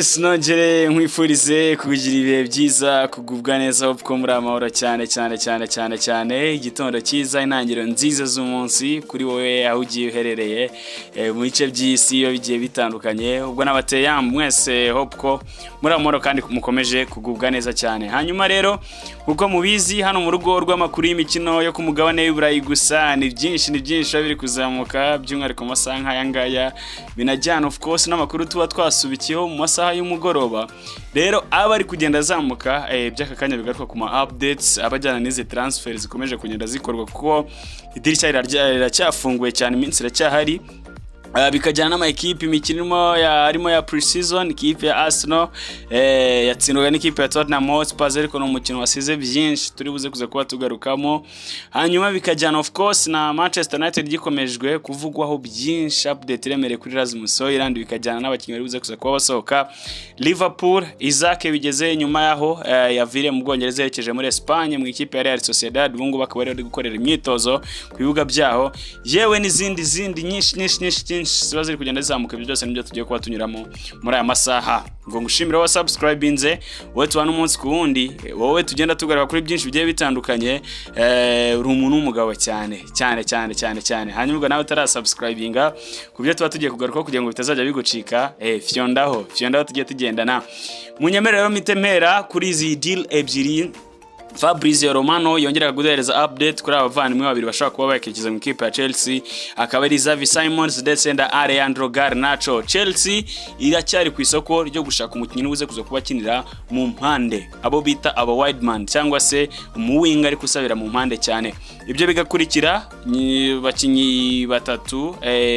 Yes, nongere nkwifurize kugira ibihe byiza, kugubwa neza, kuko muri amahoro cyane cyane cyane cyane cyane. Igitondo cyiza, intangiriro nziza z'umunsi kuri wowe aho ugiye uherereye mu bice by'isi iyo bigiye bitandukanye. Ubwo nabateye yambu mwese, hope ko muri amahoro kandi mukomeje kugubwa neza cyane. Hanyuma rero, uko mubizi, hano mu rugo rw'amakuru y'imikino yo ku mugabane w'i Burayi gusa, ni byinshi, ni byinshi biba biri kuzamuka, by'umwihariko mu masaha nk'aya ngaya, binajyana of course n'amakuru tuba twasubikiyeho mu masaha y'umugoroba. Rero aba ari kugenda azamuka by'aka kanya, bigaruka ku ma updates abajyana n'izi transfer zikomeje kugenda zikorwa, kuko idirishya riracyafunguye cyane, iminsi iracyahari. Bikajyana n'ama ekipe, imikino irimo ya harimo ya pre-season. Ikipe ya Arsenal yatsindwaga n'ikipe ya Tottenham Hotspur, ariko ni umukino wasize byinshi turi buze kuza kuba tugarukamo. Hanyuma bikajyana of course na Manchester United gikomejwe kuvugwaho byinshi, update iremereye kuri Rasmus Højlund, bikajyana n'abakinnyi bari buze kuza kuba basohoka. Liverpool, Isak bigeze nyuma yaho yaviriye mu Bwongereza yerekeje muri Espagne mu ikipe ya Real Sociedad, ubu ngubu akaba ari gukorera imyitozo ku bibuga byaho, yewe n'izindi zindi nyinshi nyinshi nyinshi nyinshi ziba ziri kugenda zizamuka. Ibyo byose nibyo tugiye kuba tunyuramo muri aya masaha. Ngo ngushimire wowe subscribinze, wowe tubana umunsi ku wundi, wowe tugenda tugaruka kuri byinshi bigiye bitandukanye. Uri umuntu w'umugabo cyane cyane cyane cyane cyane. Hanyuma ubwo nawe utarasubscribinga ku byo tuba tugiye kugarukaho kugira ngo bitazajya bigucika, fyondaho, fyondaho, tugiye tugendana. Munyemerere rero mpite mpera kuri izi deal ebyiri. Fabrizio Romano yongeraga guhereza update kuri aba bavandimwe babiri bashobora kuba bakerekeza mu ikipe ya Chelsea, akaba ari Xavi Simons ndetse na Alejandro Garnacho. Chelsea iracyari ku isoko ryo gushaka umukinnyi ubuze kuza kuba akinira mu mpande, abo bita aba wideman cyangwa se umuwinga ariko usabira mu mpande cyane. Ibyo bigakurikira bakinyi batatu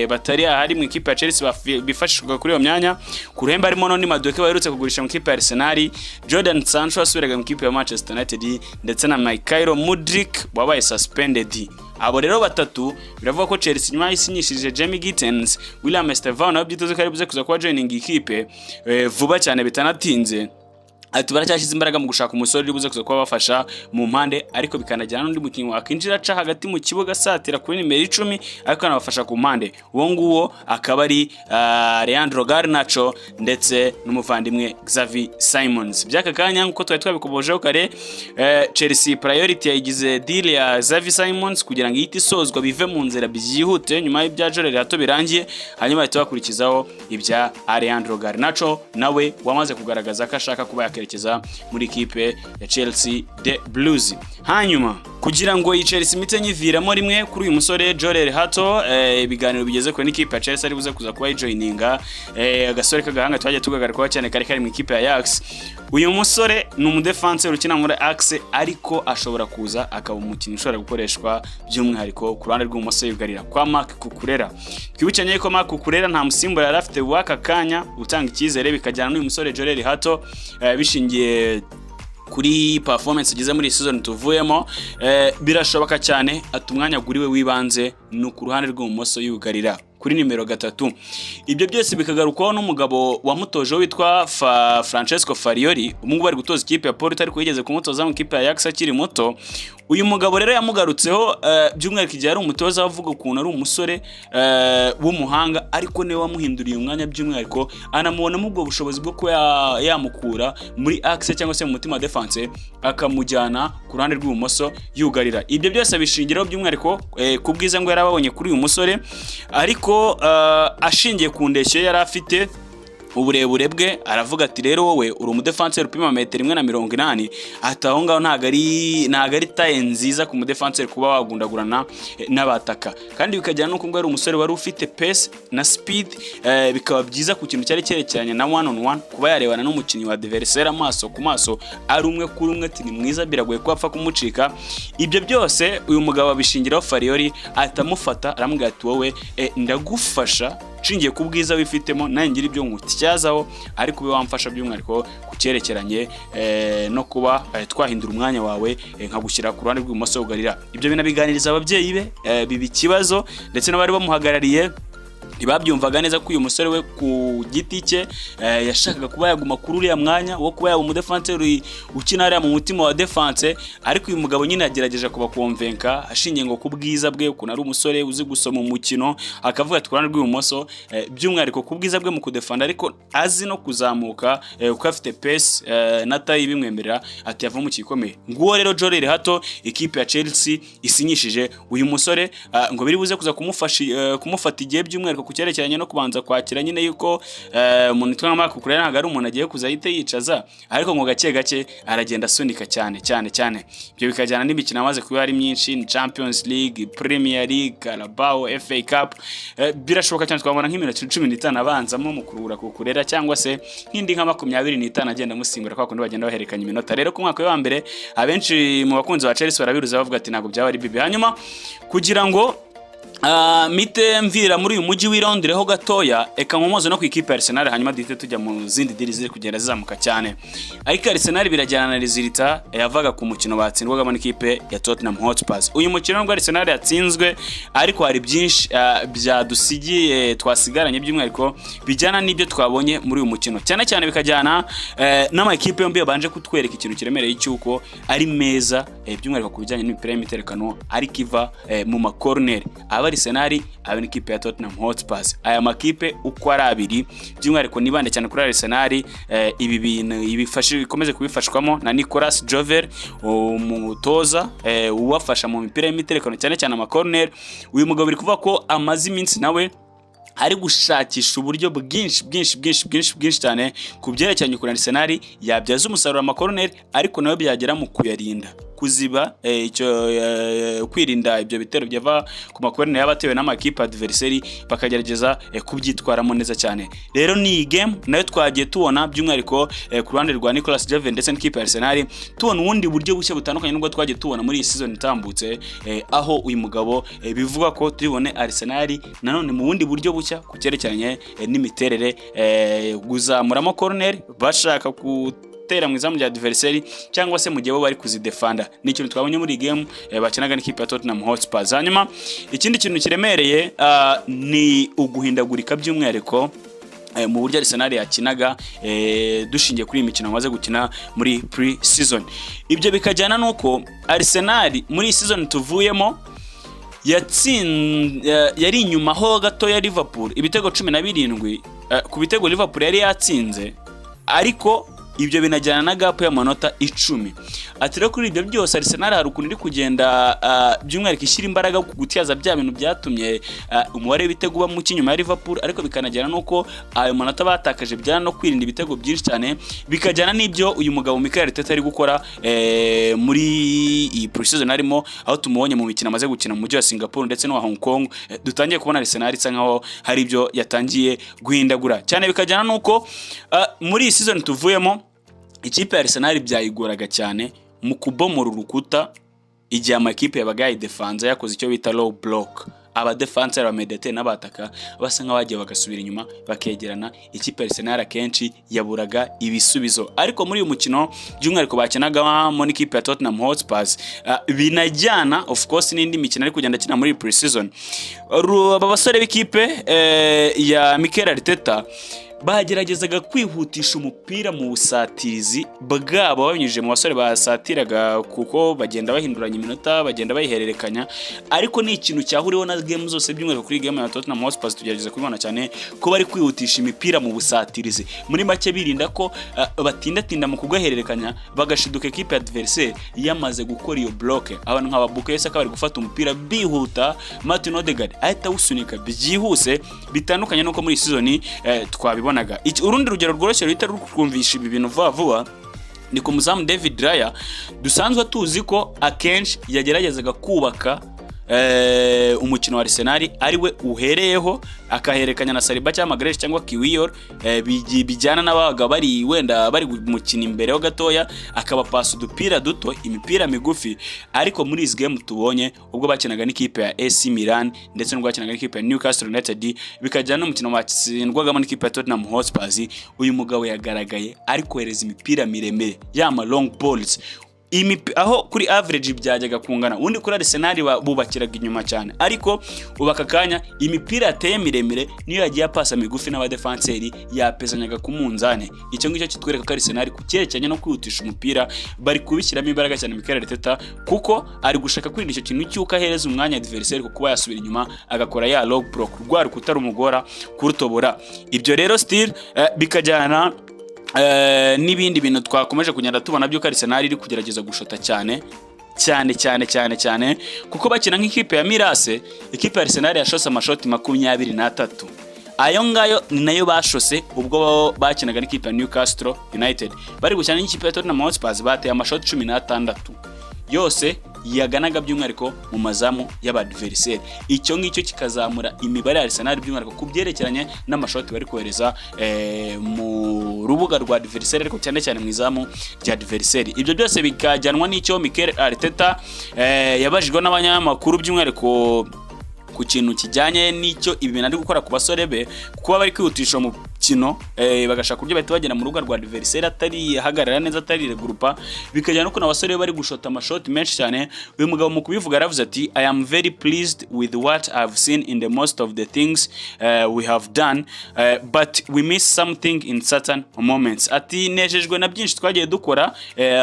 batari ahari mu ikipe ya Chelsea bifashishwa kuri iyo myanya. Ku ruhembe harimo Noni Madueke baherutse kugurisha mu ikipe ya Arsenal, Jordan Sancho wasubiraga mu ikipe ya Manchester United, ndetse na Mykhailo Mudrik wabaye suspended. Abo rero batatu biravuga ko Chelsea nyuma yisinyishije Jamie Gittens, William Estevao nawe byitezwe ko ari buze kuza kuba joining ikipe vuba cyane bitanatinze, ati baracyashyize imbaraga mu gushaka umusore uri buze kuza kuba bafasha mu mpande, ariko bikanajyana n'undi mukinnyi wakinjira aca hagati mu kibuga asatira kuri nimero 10, ariko anabafasha ku mpande. Uwo nguwo akaba ari Alejandro Garnacho ndetse n'umuvandimwe Xavi Simons. By'aka kanya, nk'uko twari twabikomojeho kare, Chelsea priority yayigize deal ya Xavi Simons kugira ngo ihite isozwa, bive mu nzira byihute nyuma y'ibya Jorrel Hato birangiye, hanyuma bahita bakurikizaho ibya Alejandro Garnacho nawe wamaze kugaragaza ko ashaka kuba yakerekeza muri ikipe ya Chelsea, The Blues. Hanyuma kugira ngo iyi Chelsea imite nyiviramo rimwe kuri uyu musore Jorrel Hato, ibiganiro bigeze kure n'ikipe ya Chelsea, ari buze kuza kuba yijoininga. Agasore k'agahanga twagiye tugarukaho cyane kari kari mu ikipe ya Ajax. Uyu musore ni umudefanseri ukina muri axe, ariko ashobora kuza akaba umukinnyi ushobora gukoreshwa by'umwihariko ku ruhande rw'ibumoso yugarira kwa Marc Cucurella. Twibukanye ko Marc Cucurella nta musimbura yari afite w'aka kanya utanga icyizere, bikajyana n'uyu musore Jorrel Hato, bishingiye kuri performance igeze muri iyi season tuvuyemo, birashoboka cyane ati umwanya guriwe w'ibanze ni ku ruhande rw'ibumoso yugarira kuri nimero 3. Ibyo byose bikagarukwaho n'umugabo wamutoje witwa Francesco Farioli, ubu ngubu ari gutoza ikipe ya Porto, ariko yigeze kumutoza mu ikipe ya Ajax akiri muto. Uyu mugabo rero yamugarutseho by'umwihariko igihe ari umutoza, avuga ukuntu ari umusore w'umuhanga, ariko niwe wamuhinduriye umwanya, by'umwihariko anamubonamo ubwo bushobozi bwo kuba yamukura muri axe cyangwa se mu mutima wa defense akamujyana ku ruhande rw'ibumoso yugarira. Ibyo byose abishingiraho by'umwihariko ku bwiza ngo yarababonye kuri uyu musore, ariko ashingiye ku ndeshyo yari afite, uburebure bwe, aravuga ati: "Rero wowe uri umudefanseri upima metero 1.80," ati aho ngaho ntabwo ari taille nziza ku mudefanseri kuba wagundagurana n'abataka, kandi bikajyana n'uko ngo ari umusore wari ufite pace na speed, bikaba byiza ku kintu cyari cyerekeranye na one on one, kuba yarebana n'umukinnyi wa adversaire amaso ku maso ari umwe kuri umwe, ati ni mwiza, biragoye ko apfa kumucika. Ibyo byose uyu mugabo abishingiraho Farioli, ahita amufata aramubwira ati: "Wowe ndagufasha nshingiye ku bwiza wifitemo, nanjye ngira ibyo nkutyazaho, ariko ube wamfasha by'umwihariko ku cyerekeranye no kuba twahindura umwanya wawe, nkagushyira ku ruhande rw'ibumoso ugarira." Ibyo binabiganiriza ababyeyi be, biba ikibazo, ndetse n'abari bamuhagarariye. Ntibabyumvaga neza ko uyu musore we ku giti cye yashakaga kuba yaguma kuri uriya mwanya wo kuba yaba umudefanseri ukina hariya mu mutima wa defense. Ariko uyu mugabo nyine yagerageje kubakonvenka ashingiye ngo ku bwiza bwe, ukuntu ari umusore uzi gusoma umukino, akavuga ati ku ruhande rw'ibumoso, by'umwihariko ku bwiza bwe mu kudefanda, ariko azi no kuzamuka, kuko afite pace na taille ibimwemerera, ati yavamo igikomeye. Nguwo rero Jorrel Hato ikipe ya Chelsea isinyishije. Uyu musore ngo biri buze kuza kumufasha, kumufata igihe, by'umwihariko ku cyerekeranye no kubanza kwakira nyine yuko umuntu witwa nka Marc Cucurella ntabwo ari umuntu agiye kuza ahite yicaza, ariko ngo gake gake aragenda asunika cyane cyane cyane. Ibyo bikajyana n'imikino amaze kuba ari myinshi, ni Champions League, Premier League, Carabao, FA Cup. Birashoboka cyane twabona nk'iminota 15 abanzamo mu kuruhura Cucurella, cyangwa se nk'indi nka 25 agenda amusimbura, kwa kundi bagenda bahererekanya iminota. Rero ku mwaka we wa mbere, abenshi mu bakunzi ba Chelsea barabiruza, bavuga ati ntabwo byaba ari bibi. Hanyuma kugira ngo mite mvira muri uyu mujyi w'i Londres ho gatoya, eka nkomoze no ku ikipe ya Arsenal, hanyuma duhite tujya mu zindi deal ziri kugenda zizamuka cyane. Ariko Arsenal birajyana na résultat yavaga ku mukino batsindwagamo n'ikipe ya Tottenham Hotspur. Uyu mukino, nubwo Arsenal yatsinzwe, ariko hari byinshi byadusigiye, twasigaranye, by'umwihariko bijyana n'ibyo twabonye muri uyu mukino, cyane cyane bikajyana n'amakipe yombi yabanje kutwereka ikintu kiremereye cy'uko ari meza, by'umwihariko ku bijyanye n'imipira y'imiterekano ariko iva mu makoroneri, aba Arsenal, aba n'ikipe ya Tottenham Hotspur. Aya makipe uko ari abiri, by'umwihariko nibande cyane kuri Arsenal, ibi bintu ibifashe bikomeze kubifashwamo na Nicolas Jover, umutoza ubafasha mu mipira y'imiterekano, cyane cyane amakoroneri. Uyu mugabo biri kuvuga ko amaze iminsi nawe ari gushakisha uburyo bwinshi bwinshi bwinshi bwinshi bwinshi cyane ku byerekeranye ukuntu Arsenal yabyaza umusaruro amakoroneri, ariko nawe byagera mu kuyarinda, kuziba icyo kwirinda ibyo bitero byava ku makoroneri yaba atewe n'amakipe adversary, bakagerageza kubyitwaramo neza cyane. Rero ni iyi game nayo twagiye tubona, by'umwihariko ku ruhande rwa Nicolas Jover ndetse n'ikipe ya Arsenal, tubona ubundi buryo bushya butandukanye n'ubwo twagiye tubona muri iyi season itambutse, aho uyu mugabo bivugwa ko tubibone Arsenal nanone mu bundi buryo bushya ku cyerekeranye n'imiterere, kuzamuramo corner bashaka gutera mu izamu rya adversary, cyangwa se mu gihe bo bari kuzidefanda. Ni ikintu twabonye muri iyi game bakinaga n'ikipe ya Tottenham Hotspur. Hanyuma ikindi kintu kiremereye ni uguhindagurika, by'umwihariko mu buryo Arsenal yakinaga, dushingiye kuri iyi mikino bamaze gukina muri pre-season. Ibyo bikajyana n'uko Arsenal muri iyi season tuvuyemo yari inyuma ho gato ya Liverpool ibitego 17 ku bitego Liverpool yari yatsinze, ariko ibyo binajyana na gap y'amanota 10. Ati rero kuri ibyo byose, Arsenal hari ukuntu iri kugenda by'umwihariko ishyira imbaraga ku gutyaza bya bintu byatumye umubare w'ibitego uba muke inyuma ya Liverpool, ariko bikanajyana n'uko ayo manota batakaje bijyana no kwirinda ibitego byinshi cyane, bikajyana n'ibyo uyu mugabo Mikel Arteta ari gukora muri iyi pre-season arimo, aho tumubonye mu mikino amaze gukina mu mujyi wa Singapore ndetse n'uwa Hong Kong. Dutangiye kubona Arsenal isa nkaho hari ibyo yatangiye guhindagura cyane, bikajyana n'uko muri iyi season tuvuyemo ikipe ya Arsenal byayigoraga cyane mu kubomora urukuta igihe amakipe yabaga yayidefanze, yakoze icyo bita low block, abadefanse, abamedete n'abataka basa nk'abagiye bagasubira inyuma bakegerana. Ikipe ya Arsenal akenshi yaburaga ibisubizo, ariko muri uyu mukino by'umwihariko bakinagamo n'ikipe ya Tottenham Hotspur, binajyana of course n'indi mikino ari kugenda akina muri pre-season, aba basore b'ikipe ya Mikel Arteta bageragezaga kwihutisha umupira mu busatirizi bwabo babinyujije mu basore basatiraga, kuko bagenda bahinduranya iminota, bagenda bayihererekanya. Ariko ni ikintu cyahuriweho na game zose, by'umwihariko kuri game ya Tottenham Hotspur tugerageza kubibona cyane ko bari kwihutisha imipira mu busatirizi, muri make birinda ko batindatinda mu kugahererekanya, bagashiduka equipe adversaire yamaze gukora iyo block. Abantu nka Bukayo Saka bari gufata umupira bihuta, Martin Odegaard ahita awusunika byihuse, bitandukanye nuko muri iyi season twabibonaga. Urundi rugero rworoshye ruhita rutwumvisha ibi bintu vuba vuba ni ku muzamu David Raya, dusanzwe tuzi ko akenshi yageragezaga kubaka umukino wa Arsenal ari we uhereyeho, akahererekanya na Saliba cyangwa Magalhaes cyangwa Kiwior, bijyana n'ababaga bari wenda bari gumukina imbere ho gatoya, akabapasa udupira duto, imipira migufi. Ariko muri izi game tubonye, ubwo bakinaga n'ikipe ya AC Milan ndetse n'ubwo bakinaga n'ikipe ya Newcastle United, bikajyana n'umukino batsindwagamo n'ikipe ya Tottenham Hotspur, uyu mugabo yagaragaye ari kohereza imipira miremire, yama long balls. Aho kuri average byajyaga kungana, ubundi kuri Arsenal bubakiraga inyuma cyane, ariko ubu aka kanya imipira yateye miremire niyo yagiye apasa migufi n'abadefanseri yapezanyaga ku munzane. Icyo ngicyo kitwereka ko Arsenal ku cyerekeranye no kwihutisha umupira bari kubishyiramo imbaraga cyane, Mikel Arteta, kuko ari gushaka kwirinda icyo kintu cy'uko ahereza umwanya adversaire ku kuba yasubira inyuma agakora ya low block, rwa rukuta rumugora kurutobora. Ibyo rero still bikajyana n'ibindi bintu twakomeje kugenda tubona by'uko Arsenal iri kugerageza gushota cyane cyane cyane cyane cyane, kuko bakina nk'ikipe ya Milan AC, ikipe ya Arsenal yashose amashoti 23. Ayo ngayo ni nayo bashose ubwo bakinaga n'ikipe ya Newcastle United. Bari gukina n'ikipe ya Tottenham Hotspur, bateye amashoti 16, yose yaganaga by'umwihariko mu mazamu y'abadversaire. Icyo ngicyo kikazamura imibare ya Arsenal, by'umwihariko ku byerekeranye n'amashoti bari kohereza mu rubuga rwa adversaire, ariko cyane cyane mu izamu rya adversaire. Ibyo byose bikajyanwa n'icyo Mikel Arteta yabajijwe n'abanyamakuru, by'umwihariko ku kintu kijyanye n'icyo ibi bintu ari gukora ku basore be, kuba bari kwihutisha umukino, bagashaka uburyo bahita bagera mu rubuga rwa adversaire atari ahagarara neza, atari regurupa, bikajyana n'ukuntu abasore be bari gushota amashoti menshi cyane. Uyu mugabo mu kubivuga yaravuze ati: "I am very pleased with what I've seen in the most of the things we have done, but we miss something in certain moments." Ati: "Nejejwe na byinshi twagiye dukora,"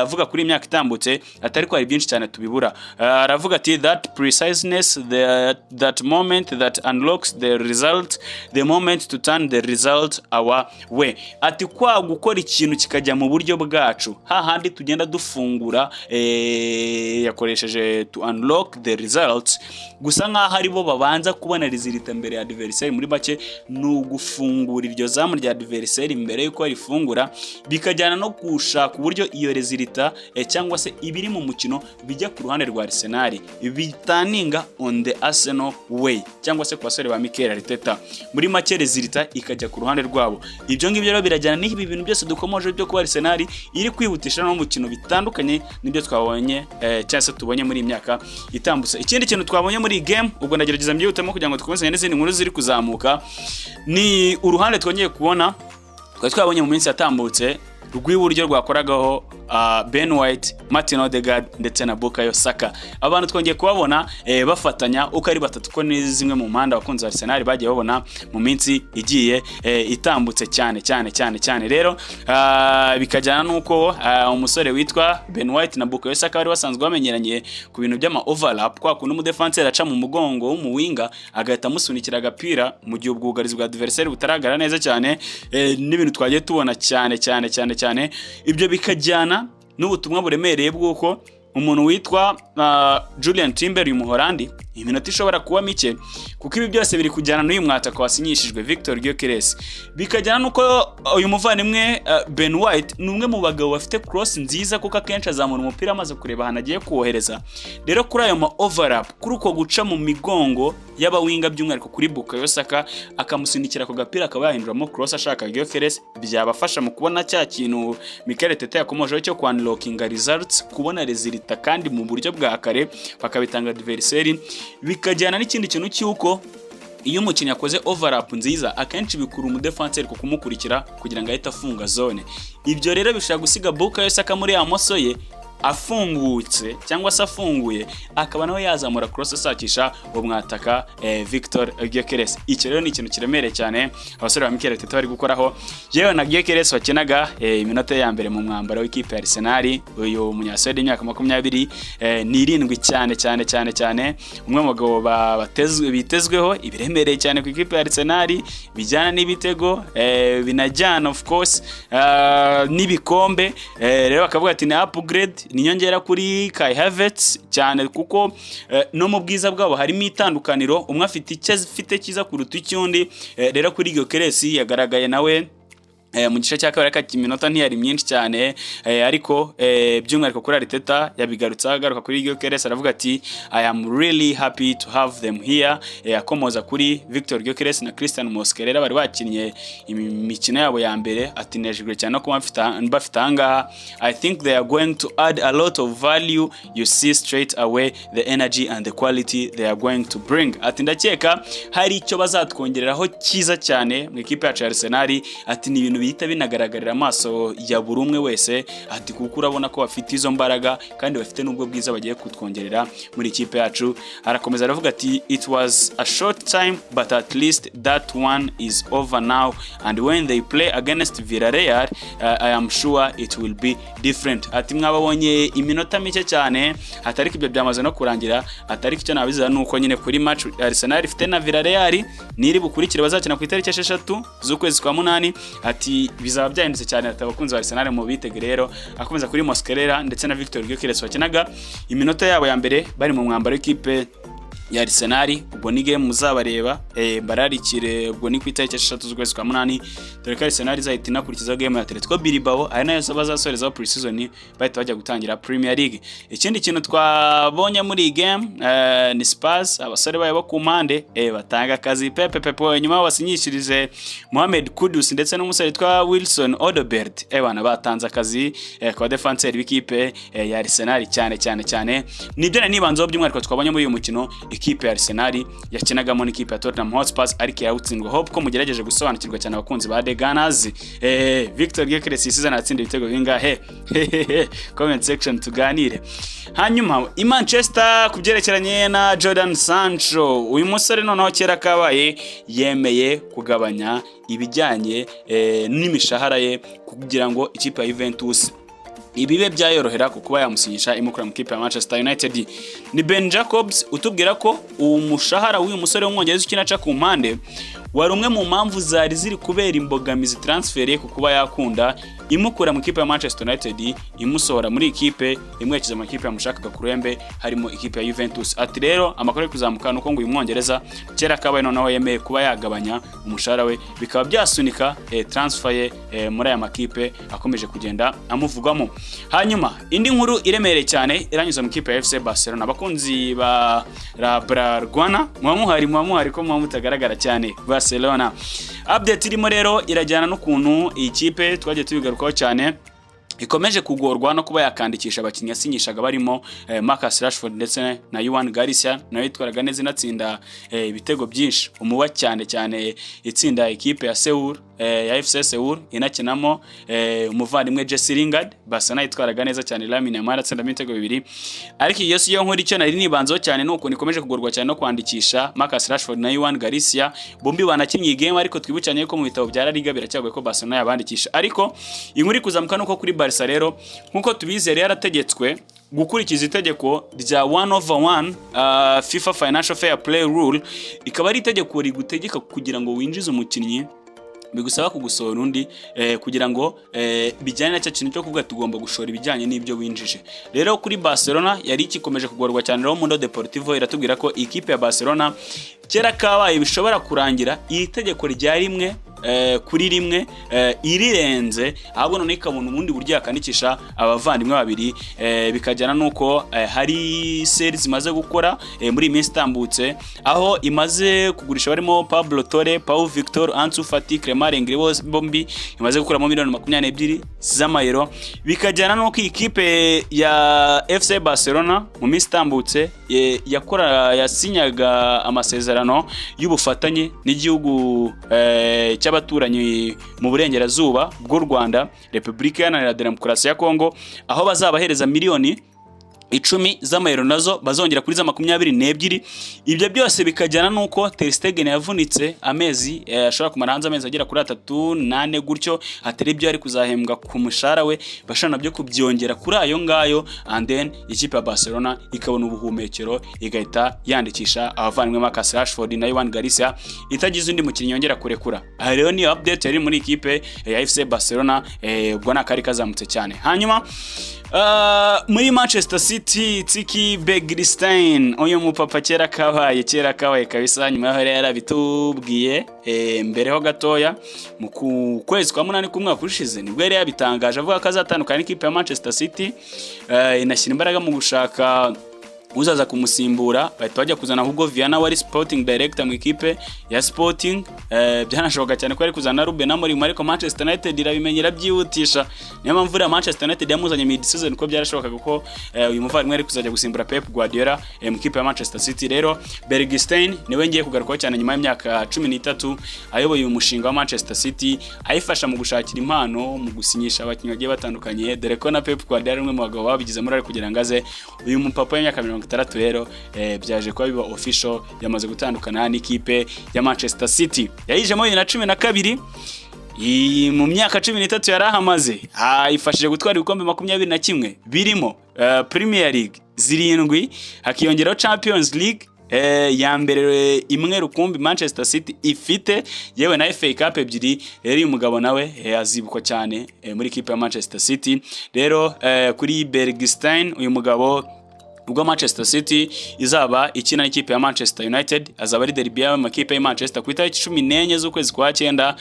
avuga kuri iyi myaka itambutse, ati: "Ariko hari byinshi cyane tubibura." Aravuga ati: "That preciseness, that moment that unlocks the result, the moment to turn the result our way." Ati: "Kwa gukora ikintu kikajya mu buryo bwacu, hahandi tugenda dufungura," yakoresheje "to unlock the results", gusa nk'aho aribo babanza kubona résultat mbere ya adversaire. Muri make ni ugufungura iryo zamu rya adversaire mbere yuko rifungura, bikajyana no gushaka uburyo iyo résultat cyangwa se ibiri mu mukino bijya ku ruhande rwa Arsenal, biturninga on the Arsenal way, cyangwa se ku basore ba Mikel Arteta. Muri make résultat ikajya ku ruhande rwabo. Ibyo ngibyo rero birajyana n'ibi bintu byose dukomoje byo kuba Arsenal iri kwihutisha n'umukino, bitandukanye n'ibyo twabonye cyangwa se tubonye muri iyi myaka itambutse. Ikindi kintu twabonye muri iyi game, ubwo ndagerageza mbyihutemo kugira ngo dukomezanye n'izindi nkuru ziri kuzamuka, ni uruhande twongeye kubona twari twabonye mu minsi yatambutse rw'iburyo rwakoragaho Ben White, Martin Odegaard ndetse na Bukayo Saka. Abantu twongeye kubabona bafatanya uko ari batatu, ko ni zimwe mu mpande abakunzi ba Arsenal bagiye babona mu minsi igiye itambutse cyane cyane cyane cyane. Rero bikajyana n'uko umusore witwa Ben White na Bukayo Saka bari basanzwe bamenyeranye ku bintu by'ama overlap, kwa kundi umudefanseri aca mu mugongo w'umuwinga agahita amusunikira agapira mu gihe ubwugarizi bwa adversaire butaragara neza cyane, n'ibintu twagiye tubona cyane cyane cyane cyane. Ibyo bikajyana n'ubutumwa buremereye bw'uko umuntu witwa Julian Timber, uyu Muholandi, iminota ishobora kuba mike, kuko ibi byose biri kujyana n'uyu mwataka wasinyishijwe Victor Gyökeres, bikajyana n'uko uyu muvandimwe Ben White ni umwe mu bagabo bafite cross nziza, kuko akenshi azamura umupira amaze kureba ahantu agiye kuwohereza. Rero kuri ayo ma overlap, kuri uko guca mu migongo y'abawinga, by'umwihariko kuri Bukayo Saka, akamusunikira ku gapira akaba yahinduramo cross ashaka Gyökeres, byabafasha mu kubona cya kintu Mikel Arteta yakomojeho cyo ku unlockinga results, kubona résultat kandi mu buryo bwa kare bakabitanga adversaire. Bikajyana n'ikindi kintu cy'uko iyo umukinnyi akoze overlap nziza, akenshi bikura umudefanseri ku kumukurikira kugira ngo ahite afunga zone. Ibyo rero bishobora gusiga Bukayo Saka muri ya moso ye afungutse cyangwa se afunguye, akaba nawe yazamura cross ashakisha uwo mwataka Victor Gyökeres. Icyo rero ni ikintu kiremereye cyane abasore ba Mikel Arteta bari gukoraho, yewe na Gyökeres wakinaga iminota ya mbere mu mwambaro w'ikipe ya Arsenal. Uyu munyaswede w'imyaka 27 cyane cyane cyane cyane, umwe mu bagabo bitezweho ibiremereye cyane ku ikipe ya Arsenal, bijyana n'ibitego, binajyana of course n'ibikombe. Rero bakavuga ati ni upgrade, ni inyongera kuri Kai Havertz cyane, kuko no mu bwiza bwabo harimo itandukaniro, umwe afite icyo afite cyiza kuruta icy'undi. Rero kuri Gyökeres yagaragaye nawe mu gice cya kabiri, ariko iminota ntiyari myinshi cyane, ariko by'umwihariko kuri Arteta yabigarutse, agaruka kuri Gyökeres aravuga ati: "I am really happy to have them here," akomoza kuri Victor Gyökeres na Christian Mosquera bari bakinnye imikino yabo ya mbere. Ati: "Nejejwe cyane no kuba bafite ahangaha. I think they are going to add a lot of value. You see straight away the energy and the quality they are going to bring." Ati: "Ndakeka hari icyo bazatwongereraho cyiza cyane mu ikipe yacu ya Arsenal." Ati: "Ni ibintu bihita binagaragarira amaso ya buri umwe wese, ati kuko urabona ko bafite izo mbaraga kandi bafite n'ubwo bwiza bagiye kutwongerera muri ikipe yacu. Arakomeza aravuga ati: "It was a short time, but at least that one is over now, and when they play against Villarreal, I am sure it will be different." Ati mwababonye iminota mike cyane, atari ibyo byamaze no kurangira, atari icyo nabizera nuko nyine kuri match Arsenal ifite na Villarreal niri bukurikire bazakina ku itariki 6 z'ukwezi kwa munani, ati bizaba byahindutse cyane, ati abakunzi ba Arsenal mu bitege rero. Akomeza kuri Mosquera ndetse na Victor Gyökeres bakinaga iminota yabo ya mbere bari mu mwambaro w'ikipe ya Arsenal. Ubwo ni game muzabareba, bararikire, ubwo ni ku itariki 6 z'ukwezi kwa munani, dore ko Arsenal izahita inakurikizaho game ya Atletico Bilbao, ari nayo bazasorezaho pre-season bahita bajya gutangira Premier League. Ikindi kintu twabonye muri iyi game ni Spurs, abasore bayo bo ku mpande batanga akazi pepe pepe nyuma basinyishirije Mohamed Kudus ndetse n'umusore witwa Wilson Odobert. Bana batanze akazi kwa défenseur b'ikipe ya Arsenal cyane cyane cyane. Nibyo nari nibanzeho by'umwihariko twabonye muri uyu mukino ikipe ya Arsenal yakinagamo n'ikipe ya Tottenham Hotspur, ariko yawutsindwa. Hope ko mugerageje gusobanukirwa cyane, abakunzi ba The Gunners. Victor Gyökeres season atsinda ibitego bingahe? Comment section tuganire. Hanyuma i Manchester, ku byerekeranye na Jordan Sancho, uyu musore noneho kera kabaye yemeye kugabanya ibijyanye n'imishahara ye kugira ngo ikipe ya Juventus ibibe byayorohera ku kuba yamusinyisha imukura mu kipe ya Manchester United. Ni Ben Jacobs utubwira ko uwo mushahara w'uyu musore w'Umwongereza ukina aca ku mpande wari umwe mu mpamvu zari ziri kubera imbogamizi transfer ye ku kuba yakunda imukura mu ikipe ya Manchester United, imusohora muri ikipe, imwerekeza mu ikipe yamushakaga ku ruhembe, harimo ikipe ya Juventus. Ati rero amakuru ari kuzamuka nuko ngo uyu Mwongereza kera kabaye noneho yemeye kuba yagabanya umushahara we, bikaba byasunika transfer ye muri aya makipe akomeje kugenda amuvugwamo. Hanyuma indi nkuru iremereye cyane iranyuze mu ikipe ya FC Barcelona. Abakunzi ba La Blaugrana, muba muhari ko muba mutagaragara cyane. Barcelona update irimo rero irajyana n'ukuntu iyi kipe, twagiye tubigarukaho cyane, ikomeje kugorwa no kuba yakandikisha abakinnyi yasinyishaga barimo Marcus Rashford ndetse na Joan Garcia, nawe yitwaraga neza inatsinda ibitego byinshi umuba cyane cyane itsinda ikipe ya Seoul, ya FC Seoul inakinamo umuvandimwe Jesse Lingard. Barcelona yitwaraga neza cyane, Lamine Yamal atsindamo ibitego bibiri. Ariko iyo si yo nkuru, icyo nari nibanzeho cyane ni ukuntu ikomeje kugorwa cyane no kwandikisha Marcus Rashford na Joan Garcia, bombi banakinnye iyi game, ariko twibukiranye ko mu bitabo bya La Liga biracyagoye ko Barcelona yabandikisha. Ariko inkuru iri kuzamuka nuko kuri Barca rero, nkuko tubizi, yari yarategetswe gukurikiza itegeko rya 1 over 1, FIFA Financial Fair Play Rule, ikaba ari itegeko rigutegeka kugira ngo winjize umukinnyi bigusaba kugusohora undi, kugira ngo bijyane na cya kintu cyo kuvuga tugomba gushora ibijyanye n'ibyo winjije. Rero kuri Barcelona yari ikikomeje kugorwa cyane. Rero Mundo Deportivo iratubwira ko ikipe ya Barcelona kera kabaye bishobora kurangira iri tegeko rya 1 kuri 1 irirenze, ahubwo noneho ikabona ubundi buryo yakandikisha abavandimwe babiri, bikajyana n'uko hari sales zimaze gukora muri iyi minsi itambutse, aho imaze kugurisha barimo Pablo Torre, Pau Victor, Ansu Fati, Clement Lenglet, bose bombi imaze gukuramo miliyoni 22 z'amayero. Bikajyana n'uko iyi kipe ya FC Barcelona mu minsi itambutse yakora yasinyaga amasezerano y'ubufatanye n'igihugu cy'abaturanyi mu burengerazuba bw'u Rwanda, Repubulika Iharanira Demokarasi ya Kongo, aho bazabahereza miliyoni 10 z'amayero nazo bazongera kuri za 22. Ibyo byose bikajyana n'uko Ter Stegen yavunitse amezi, ashobora kumara hanze amezi agera kuri 3 n'ane gutyo, hatari ibyo yari kuzahembwa ku mushahara we, bashobora nabyo kubyongera kuri ayo ngayo, and then ikipe ya Barcelona ikabona ubuhumekero, igahita yandikisha abavandimwe Marcus Rashford na Joan Garcia itagize undi mukinnyi yongera kurekura. Aha rero niyo update yari muri ikipe ya FC Barcelona, ubwo ni akari kazamutse cyane. Hanyuma muri Manchester City, Txiki Begiristain, uyu mupapa kera kabaye kabisa, nyuma yaho yari yarabitubwiye mbere ho gatoya mu kwezi kwa munani k'umwaka ushize, nibwo yari yabitangaje avuga ko azatandukana n'ikipe ya Manchester City, inashyira imbaraga mu gushaka Uzaza kumusimbura bahita bajya kuzana Hugo Viana wari sporting director mu ikipe ya Sporting. Byanashoboka cyane ko yari kuzana Ruben Amorim, ariko Manchester United irabimenya, irabyihutisha. Niyo mpamvu uriya Manchester United yamuzanye mid season, kuko byarashobokaga ko uyu muvandimwe ari kuzajya gusimbura Pep Guardiola mu ikipe ya Manchester City. Rero Begiristain niwe ngiye kugarukaho cyane, nyuma y'imyaka 13 ayoboye uyu mushinga wa Manchester City, ayifasha mu gushakira impano, mu gusinyisha abakinnyi bagiye batandukanye, dore ko na Pep Guardiola ari umwe mu bagabo babigizemo uruhare kugira ngo aze. Uyu mupapa w'imyaka 60 rero byaje kuba biba official, yamaze gutandukana n'ikipe ya Manchester City. Yayijemo 2012. Mu myaka 13 yari ahamaze ayifashije gutwara ibikombe 21, birimo Premier League zirindwi, hakiyongeraho Champions League ya mbere imwe rukumbi Manchester City ifite, yewe na FA Cup ebyiri. Rero uyu mugabo nawe azibukwa cyane muri ikipe ya Manchester City. Rero kuri Begiristain, uyu mugabo, ubwo Manchester City izaba ikina n'ikipe ya Manchester United, azaba ari derby y'amakipe ya Manchester ku itariki 14 z'ukwezi kwa cyenda,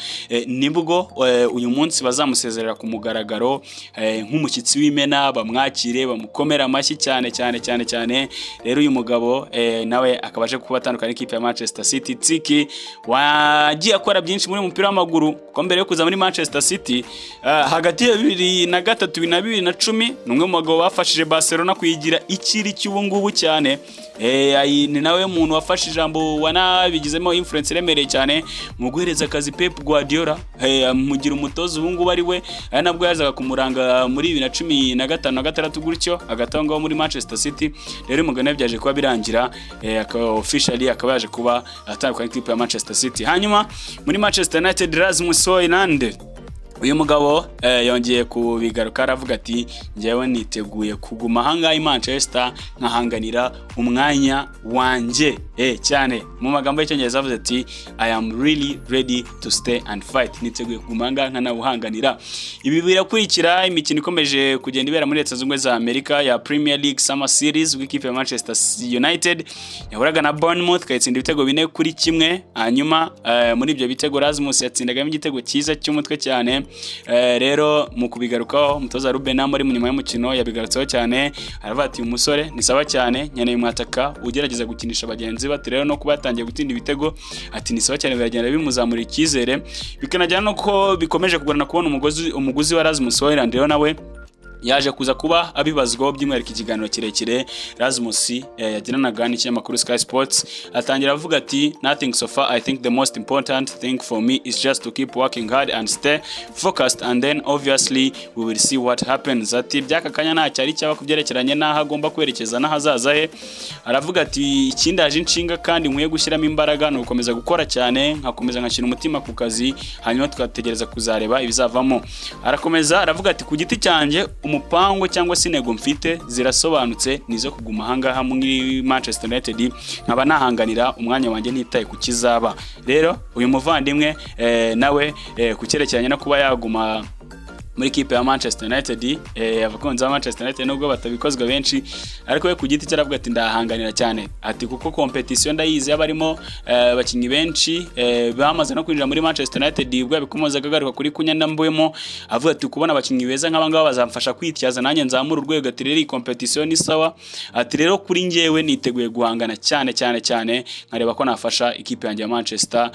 nibwo uyu munsi bazamusezerera ku mugaragaro nk'umushyitsi w'imena, bamwakire, bamukomera amashyi cyane cyane cyane cyane. Rero uyu mugabo nawe akaba aje kuba atandukana n'ikipe ya Manchester City. Txiki wagiye akora byinshi muri mupira w'amaguru, kuko mbere yo kuza muri Manchester City, hagati ya 2003 na 2010, ni umwe mu bagabo bafashije Barcelona kuyigira ikiri cy'ubu ngubu cyane. Ni nawe muntu wafashe ijambo, wanabigizemo influence iremereye cyane mu guhereza akazi Pep Guardiola, amugira umutoza ubu ngubu ari we, ari nabwo yazaga kumuranga muri 2015 na gatandatu gutyo, hagati aho ngaho muri Manchester City. Rero umugabo byaje kuba birangira, akaba officially akaba yaje kuba atandukanye n'ikipe ya Manchester City. Hanyuma muri Manchester United, Rasmus Højlund, uyu mugabo yongeye kubigaruka, aravuga ati: "Njyewe niteguye kuguma ahangaha i Manchester nkahanganira umwanya wanjye." Cyane mu magambo y'Icyongereza avuze ati: "I am really ready to stay and fight." Niteguye kuguma ahangaha nkanawuhanganira. Ibi birakurikira imikino ikomeje kugenda ibera muri Leta Zunze Ubumwe za Amerika ya Premier League Summer Series, ubwo ikipe ya Manchester United yahuraga na Bournemouth ikayitsinda ibitego 4-1. Hanyuma muri ibyo bitego Rasmus yatsindagamo igitego cyiza cy'umutwe cyane. Rero mu kubigarukaho, umutoza Ruben Amorim nyuma y'umukino yabigarutseho cyane, aravuga ati: "Uyu musore ni sawa cyane, nkeneye umwataka ugerageza gukinisha bagenzi be." Ati rero no kuba yatangiye gutsinda ibitego, ati ni sawa cyane, biragenda bimuzamura icyizere, bikanajyana no ko bikomeje kugorana kubona umuguzi wa Rasmus Højlund. Rero nawe yaje kuza kuba abibazwaho, by'umwihariko ikiganiro kirekire Rasmus yagiranaga n'ikinyamakuru Sky Sports, atangira avuga ati: "Nothing so far. I think the most important thing for me is just to keep working hard and stay focused, and then obviously we will see what happens." Ati by'aka kanya nta cyari cyaba ku byerekeranye n'aho agomba kwerekeza n'ahazaza he. Aravuga ati: "Ikindaje inshinga kandi nkwiye gushyiramo imbaraga ni ugukomeza gukora cyane, nkakomeza nkashyira umutima ku kazi, hanyuma tugategereza kuzareba ibizavamo." Arakomeza aravuga ati: "Ku giti cyanjye, umupango cyangwa se intego mfite zirasobanutse, ni izo kuguma ahangaha muri Manchester United, nkaba nahanganira umwanya wanjye ntitaye ku kizaba." Rero uyu muvandimwe nawe ku cyerekeranye no kuba yaguma muri kipe ya Manchester United, abakunzi ba Manchester United nubwo batabikozwa benshi, ariko we ku giti cye aravuga ati: "Ndahanganira cyane." Ati kuko competition ndayizi, y'abarimo abakinnyi benshi bamaze no kwinjira muri Manchester United. Ubwo yabikomozaga agaruka kuri Cunha na Mbeumo, avuga ati: "Kubona abakinnyi beza nk'aba ngaba bazamfasha kwityaza nanjye nzamura urwego." Ati rero iyi competition ni sawa. Ati rero kuri njyewe niteguye guhangana cyane cyane cyane, nkareba ko nafasha ikipe yanjye ya Manchester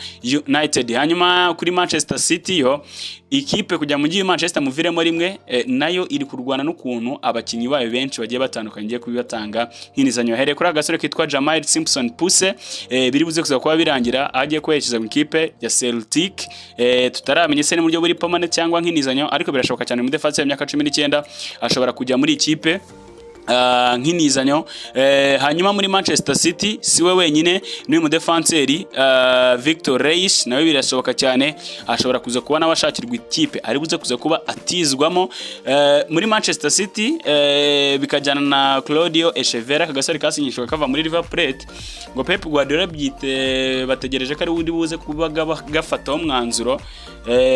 United. Hanyuma kuri Manchester City yo, ikipe kujya mu mujyi wa Manchester muviremo rimwe, nayo iri kurwana n'ukuntu abakinnyi bayo benshi bagiye batandukanye ngiye kubibatanga nk'inizanyo. Yahereye kuri agasore kitwa Jahmir Simpson-Pusey, biri buze kuza kuba birangira aho agiye kwerekeza mu ikipe ya Celtic. Tutaramenya se ni mu buryo buri permanent cyangwa nk'inizanyo, ariko birashoboka cyane mu defense y'imyaka 19 ashobora kujya muri ikipe nk'inizanyo. Hanyuma muri Manchester City si we wenyine, n'uyu mudefanseri Vitor Reis nawe birashoboka cyane ashobora kuza kuba nawe ashakirwa ikipe ari buze kuza kuba atizwamo muri Manchester City, bikajyana na Claudio Echeverri, aka gasore kasinyishijwe kava muri River Plate, ngo Pep Guardiola byite bategereje ko ari uri buze kuba gafataho umwanzuro,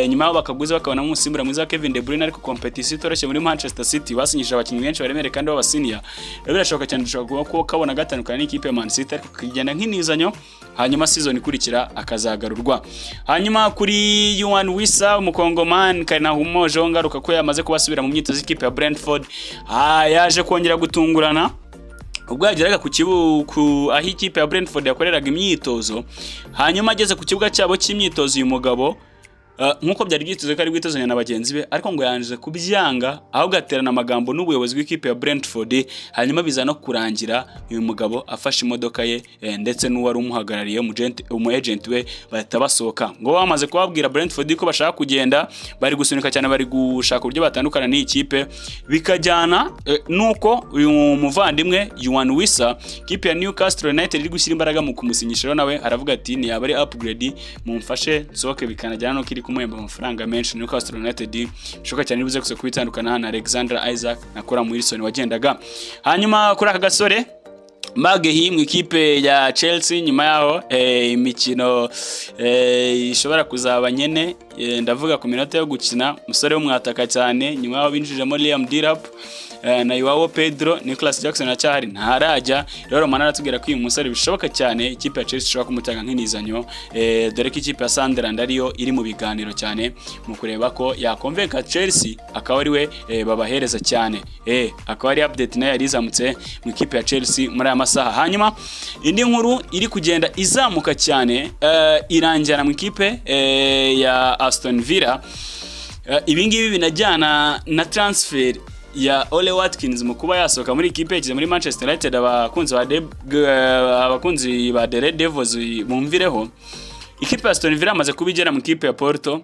nyuma yaho bakaguze bakabonamo umusimbura mwiza wa Kevin De Bruyne. Ariko competition itoroshye muri Manchester City, basinyishije abakinnyi benshi baremereye kandi b'abasenior. Rero birashoboka cyane dushobora kuba ko kabona gatandukana n'ikipe ya Man City, ariko kigenda nk'inizanyo, hanyuma season ikurikira akazagarurwa. Hanyuma kuri Yoane Wissa, umukongomani kari nahumojeho ngaruka ko yamaze kuba asubira mu myitozo y'ikipe ya Brentford. Yaje kongera gutungurana Ubwo yageraga ku kibu ku aho ikipe ya Brentford yakoreraga imyitozo, hanyuma ageze ku kibuga cyabo cy'imyitozo, uyu mugabo nk'uko byari byitezwe ko ari bwitozanya na bagenzi be, ariko ngo yanze kubyanga, ahubwo aterana amagambo n'ubuyobozi bw'ikipe ya Brentford. Hanyuma biza no kurangira uyu mugabo afashe imodoka ye ndetse n'uwari umuhagarariye, umu agent we, bahita basohoka. Ngo bamaze kubabwira Brentford ko bashaka kugenda, bari gusunika cyane, bari gushaka uburyo batandukana n'iyi kipe. Bikajyana nuko uyu muvandimwe Yoane Wissa, ikipe ya Newcastle United iri gushyira imbaraga mu kumusinyisha, rero nawe aravuga ati: "Ntiyaba ari upgrade, mumfashe nsohoke." Bikanajyana nuko iri kumuhemba amafaranga menshi Newcastle United, bishoboka cyane ibuze kuza kubitandukana na Alexander Isak na Callum Wilson wagendaga. Hanyuma kuri aka gasore Magehi mu ikipe ya Chelsea, nyuma yaho imikino ishobora kuzaba nyene, ndavuga ku minota yo gukina, umusore w'umwataka cyane, nyuma yaho binjijemo Liam Delap na Joao Pedro, Nicolas Jackson acyahari, ntarajya. Rero Romano aratubwira ko uyu musore bishoboka cyane ikipe ya Chelsea ishobora kumutanga nk'inizanyo, dore ko ikipe ya Sunderland ariyo iri mu biganiro cyane mu kureba ko yakonvenka Chelsea akaba ari we babahereza cyane. Akaba ari update nayo yari izamutse mu ikipe ya Chelsea muri aya masaha. Hanyuma indi nkuru iri kugenda izamuka cyane irangira mu ikipe ya Aston Villa. Ibi ngibi binajyana na transfer ya Ole Watkins mu kuba yasohoka muri ikipe yakize muri Manchester United. Abakunzi ba The Red Devils bumvireho, ikipe ya Aston Villa amaze kuba igera mu ikipe ya Porto,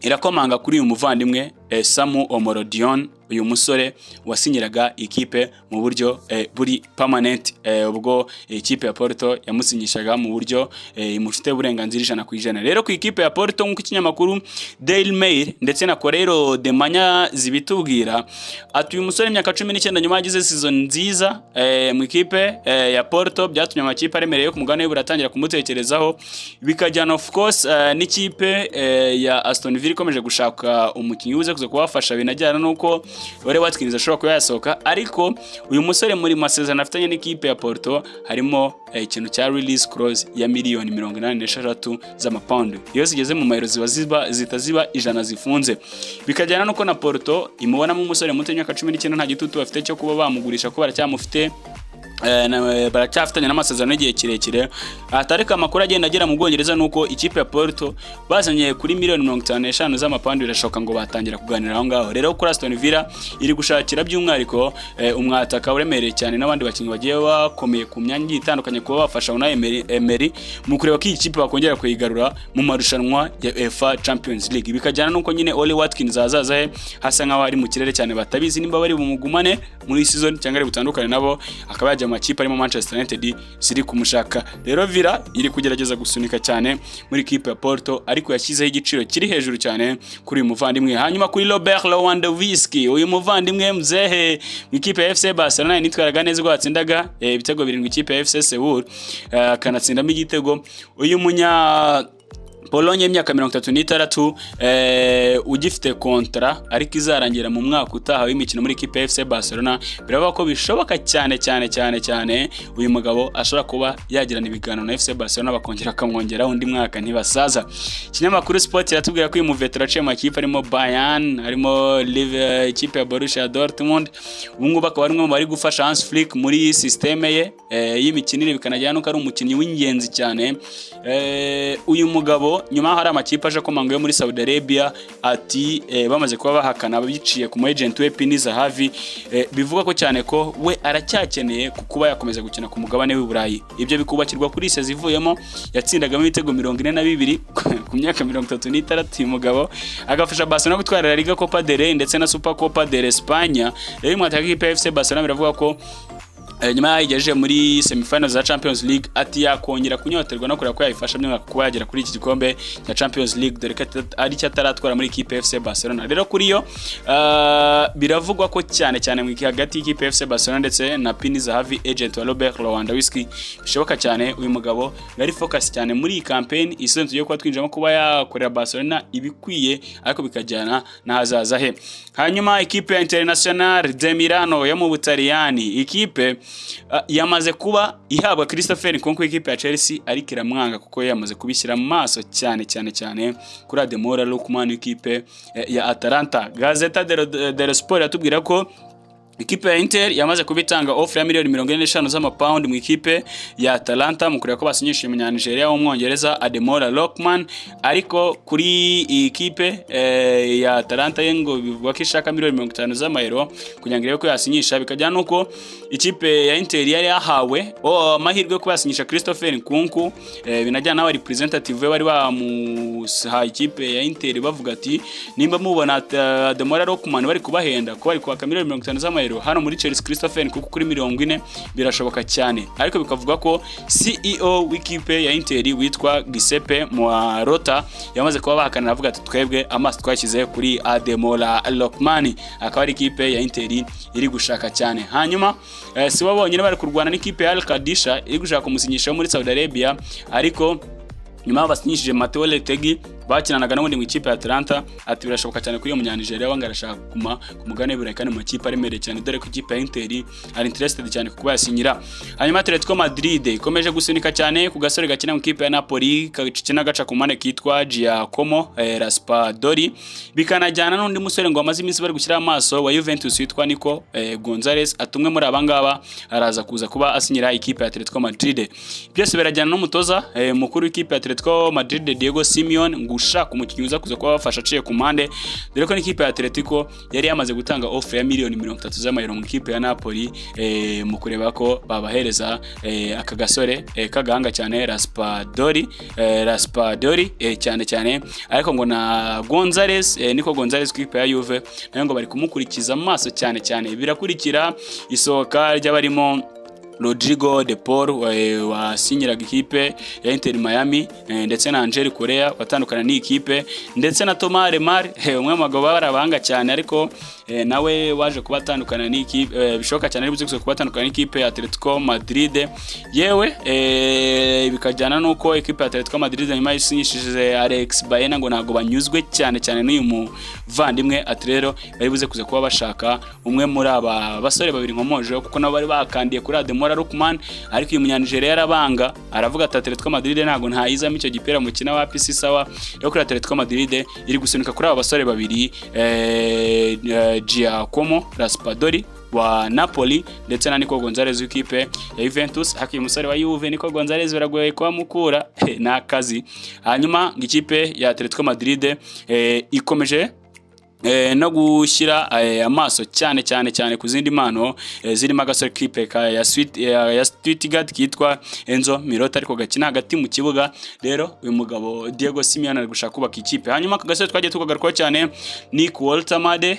irakomanga kuri uyu muvandimwe Samu Omorodion, uyu musore wasinyiraga ikipe mu buryo buri permanent, ubwo ikipe ya Porto yamusinyishaga mu buryo imufite uburenganzira 100%. Rero ku ikipe ya Porto, nk'uko ikinyamakuru Daily Mail ndetse na Correio de Manhã zibitubwira, ati uyu musore imyaka 19, nyuma yagize season nziza mu ikipe ya Porto, byatumye amakipe aremereye ku mugabane w'Uburayi atangira kumutekerezaho. Bikajyana of course n'ikipe ya Aston Villa ikomeje gushaka umukinnyi uze kuza kubafasha. Binajyana nuko Ole Watkins ashobora kuba yasohoka, ariko uyu musore muri masezerano afitanye n'ikipe ya Porto harimo ikintu cya release clause ya miliyoni 86 z'amapawundi. Iyo zigeze mu mayero ziba zita ziba 100 zifunze. Bikajyana nuko na Porto imubonamo umusore muto w'imyaka 19, nta gitutu bafite cyo kuba bamugurisha ko baracyamufite, baracyafitanye n'amasezerano y'igihe kirekire. Atariko amakuru agenda agera mu Bwongereza nuko ikipe ya Porto bazanye kuri miliyoni 55 z'amapawundi, birashoboka ngo batangira kuganira aho ngaho. Rero kuri Aston Villa iri gushakira by'umwihariko umwataka uremereye cyane n'abandi bakinnyi bagiye bakomeye ku myanya igiye itandukanye kuba bafasha Unai Emery mu kureba ko iyi kipe bakongera kuyigarura mu marushanwa ya UEFA Champions League. Bikajyana nuko nyine Ole Watkins ahazaza he hasa nkaho ari mu kirere cyane, batabizi nimba bari bumugumane muri season cyangwa ari butandukane nabo, akaba yajya mu makipe arimo Manchester United ziri kumushaka. Rero Villa iri kugerageza gusunika cyane muri ikipe ya Porto, ariko yashyizeho igiciro kiri hejuru cyane kuri uyu muvandimwe. Hanyuma kuri Robert Lewandowski, uyu muvandimwe mzehe mu ikipe ya FC Barcelona nitwaraga neza ubwo yatsindaga ibitego 7 ikipe ya FC Seoul, akanatsindamo igitego. Uyu munya Pologne y'imyaka 36 ugifite kontra ariko izarangira mu mwaka utaha w'imikino muri ikipe ya FC Barcelona, biravuga ko bishoboka cyane cyane cyane cyane uyu mugabo ashobora kuba yagirana ibiganiro na FC Barcelona, bakongera bakamwongeraho undi mwaka, ntibasaza. Ikinyamakuru Sport iratubwira ko uyu muvetera aciye mu makipe arimo Bayern, harimo ikipe ya Borussia Dortmund, ubu ngubu akaba ari umwe mu bari gufasha Hans Flick muri système ye y'imikinire, bikanajyana nuko ari umukinnyi w'ingenzi cyane. Uyu mugabo nyuma hari amakipe aje akomanga yo muri Saudi Arabia, ati bamaze kuba bahakana biciye ku mu agent we Pini Zahavi, bivuga ko cyane ko we aracyakeneye kuba yakomeza gukina ku mugabane w'i Burayi. Ibyo bikubakirwa kuri season ivuyemo yatsindagamo ibitego 42 ku myaka 36, uyu mugabo agafasha Barcelona gutwara La Liga, Copa del Rey ndetse na Super Copa de España. Rero mwataka ikipe ya FC Barcelona, biravuga ko nyuma yaho igejeje muri semifinal za Champions League, ati yakongera kunyoterwa no kureba ko yayifasha by'umwaka kuba yagera kuri iki gikombe cya Champions League, dore ko ari cyo ataratwara muri ikipe FC Barcelona. Rero kuri yo biravugwa ko cyane cyane mu hagati y'ikipe FC Barcelona ndetse na Pini Zahavi, agent wa Robert Lewandowski, bishoboka cyane uyu mugabo yari focus cyane muri iyi campaign isonze tugiye kuba twinjiramo, kuba yakorera Barcelona ibikwiye, ariko bikajyana n'ahazaza he. Hanyuma ikipe ya International de Milano yo mu Butaliyani, ikipe yamaze kuba ihabwa Christopher Nkunku ikipe ya Chelsea, ariko iramwanga kuko yamaze kubishyira mu maso cyane cyane cyane kuri Ademola Lookman ikipe ya Atalanta. Gazzetta dello Sport yatubwira ko Ikipe ya Inter yamaze kubitanga offer ya miliyoni 45 z'amapawundi mu ikipe ya Atalanta mu kureba ko basinyishije umunyanigeria w'Umwongereza Ademola Lookman. Ariko kuri iyi kipe ya Atalanta ye ngo bivugwa ko ishaka miliyoni 50 z'amayero kugira ngo irebe ko yasinyisha. Bikajyana nuko ikipe ya Inter yari yahawe amahirwe yo kuba yasinyisha Christopher Nkunku, binajyana n'aba representative be bari bamuhaye ikipe ya Inter, bavuga ati nimba mubona Ademola Lookman bari kubahenda ko bari kwaka miliyoni 50 z'amayero, hano muri Chelsea Christopher Nkunku kuri 40 birashoboka cyane. Ariko bikavuga ko CEO w'ikipe ya Inter witwa Giuseppe Marotta yamaze kuba bahakanira, avuga ati twebwe amaso twashyize kuri Ademola Lookman, akaba ari ikipe ya Inter iri gushaka cyane. Hanyuma si bo bonyine bari kurwana n'ikipe ya Al Qadisha iri gushaka kumusinyisha muri Saudi Arabia, ariko nyuma basinyishije Matteo Retegui bakinanaga n'ubundi mu ikipe ya Atalanta. Ati birashoboka cyane kuri uyu munyanigeria wanga arashaka kuguma ku mugabane w'Iburayi kandi mu makipe aremereye cyane, dore ko ikipe ya Inter ari interested cyane kuba yasinyira. Hanyuma Atletico Madrid ikomeje gusunika cyane ku gasore gakina mu ikipe ya Napoli, gakina gaca ku mpande, kitwa Giacomo Raspadori. Bikanajyana n'undi musore ngo bamaze iminsi bari gushyira amaso wa Juventus witwa Nico Gonzalez. Atumwe muri aba ngaba araza kuza kuba asinyira ikipe ya Atletico Madrid. Byose birajyana n'umutoza mukuru w'ikipe ya Atletico Madrid, Diego Simeone, ngo ushaka umukinnyi uza kuza kuba bafasha aciye ku mpande, dore ko n'ikipe ya Atletico yari yamaze gutanga offer ya miliyoni 30 z'amayero mu ikipe ya Napoli mu kureba ko babahereza aka gasore k'agahanga cyane Raspadori cyane cyane. Ariko ngo na Gonzalez, Nico Gonzalez ku ikipe ya Juve nayo ngo bari kumukurikiza amaso cyane cyane. Birakurikira isohoka ry'abarimo Rodrigo De Paul wasinyiraga ikipe ya Inter Miami, ndetse na Angel Correa watandukana n'iyi kipe, ndetse na Thomas Lemar, umwe mu bagabo bari abahanga cyane, ariko nawe waje kuba atandukana n'ikipe, bishoboka cyane ari buze kuba atandukana n'ikipe ya Atletico Madrid. Yewe bikajyana nuko ikipe ya Atletico Madrid nyuma yisinyishije Alex Baena ngo ntabwo banyuzwe cyane cyane n'uyu muvandimwe. Ati rero bari buze kuza kuba bashaka umwe muri aba basore babiri nkomojeho, kuko nabo bari bakandiye kuri Ademola Lookman, ariko uyu munyanigeria yarabanga, aravuga ati Atletico Madrid ntabwo ntayizamo icyo gipira mukina wapi, si sawa. Rero kuri Atletico Madrid iri gusunika kuri aba basore babiri, Giacomo Raspadori wa Napoli ndetse na Nico Gonzalez w'ikipe ya Juventus. Haki umusore wa Juve Nico Gonzalez biragoye kuba ni akazi. Hanyuma ngo ikipe ya Atletico Madrid ikomeje no gushyira amaso cyane cyane cyane ku zindi mpano zirimo agasore kipe ka ya Sweet ya Stuttgart kitwa Enzo Mirota, ariko gakina hagati mu kibuga. Rero uyu mugabo Diego Simeone ari gushaka kubaka ikipe. Hanyuma aka gasore twagiye tukagarukaho cyane, Nick Woltemade,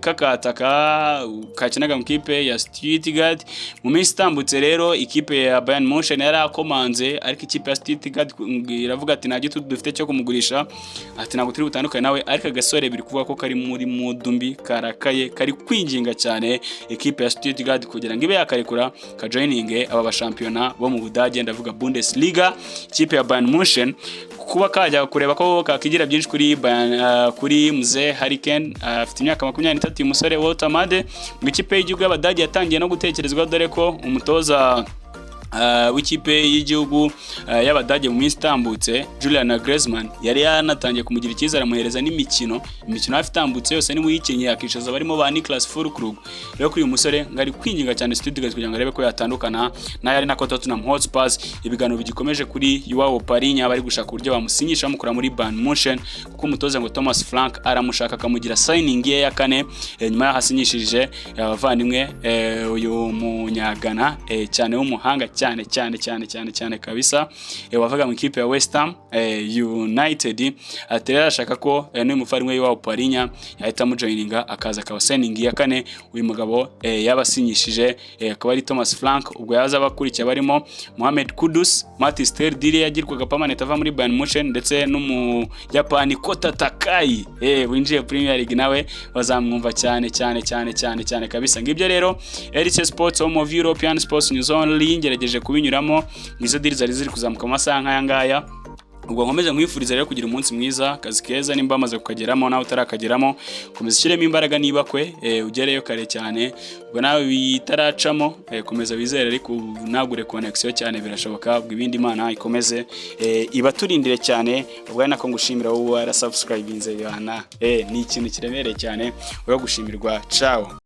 kakataka kakinaga mu kipe ya Stuttgart mu minsi itambutse. Rero ikipe ya Bayern Munchen yari akomanze, ariko ikipe ya Stuttgart iravuga ati nta gitutu dufite cyo kumugurisha, ati ntabwo turi butandukane nawe. Ariko agasore biri kuvuga ko kari muri mood mbi, karakaye, kari kwinginga cyane ikipe ya Stuttgart kugira ngo ibe yakarekura kajoininge aba bashampiyona bo mu Budage, ndavuga Bundesliga, ikipe ya Bayern Munchen, kuba kajya kureba ko kakigira byinshi kuri Bayern, kuri Mzee Harry Kane. Afite imyaka 23 uyu musore Woltemade. Mu ikipe y'igihugu y'Abadage yatangiye no gutekerezwa, dore ko umutoza w'ikipe y'igihugu y'Abadage mu minsi itambutse, Julian Nagelsmann, yari yanatangiye kumugira icyizere, amuhereza n'imikino, imikino hafi itambutse yose niwe uyikinnye, akicaza barimo ba Niklas Füllkrug. Rero kuri uyu musore ngo ari kwinginga cyane Stuttgart kugira ngo arebe ko yatandukana nayo, ari nako Tottenham Hotspur ibiganiro bigikomeje kuri Joao Palhinha, bari gushaka uburyo bamusinyisha bamukura muri Bayern Munchen, kuko umutoza ngo Thomas Frank aramushaka akamugira signing ye ya kane, nyuma yaho asinyishije abavandimwe uyu munyagana cyane w'umuhanga cyane cyane cyane cyane cyane kabisa, wavaga mu ikipe ya West Ham United. Ati rero arashaka ko n'uyu muvandimwe wabo Palhinha yahita amujoininga akaza akaba signing ya kane uyu mugabo yabasinyishije, akaba ari Thomas Frank. Ubwo yaza abakurikiye barimo Mohamed Kudus, Mathys Tel deal yagirwaga permanent ava muri Bayern Munchen, ndetse n'Umuyapani Kota Takai winjiye Premier League, nawe bazamwumva cyane cyane cyane cyane cyane kabisa. Ngibyo rero RC Sports, Home of European Sports News Only, ngerageje kubinyuramo ngizo deal zari ziri kuzamuka mu masaha nk'aya ngaya. Ubwo nkomeze nkwifuriza rero kugira umunsi mwiza, akazi keza nimba wamaze kukageramo, nawe utarakageramo komeza ushyiremo imbaraga niba kwe ugereyo kare cyane. Ubwo nawe bitaracamo komeza wizere, ariko nagure connection cyane birashoboka. Ubwo ibindi Imana ikomeze ibaturindire cyane. Ubwo ari nako ngushimira wowe warasubscribinze yana, ni ikintu kiremereye cyane, uri gushimirwa. Ciao.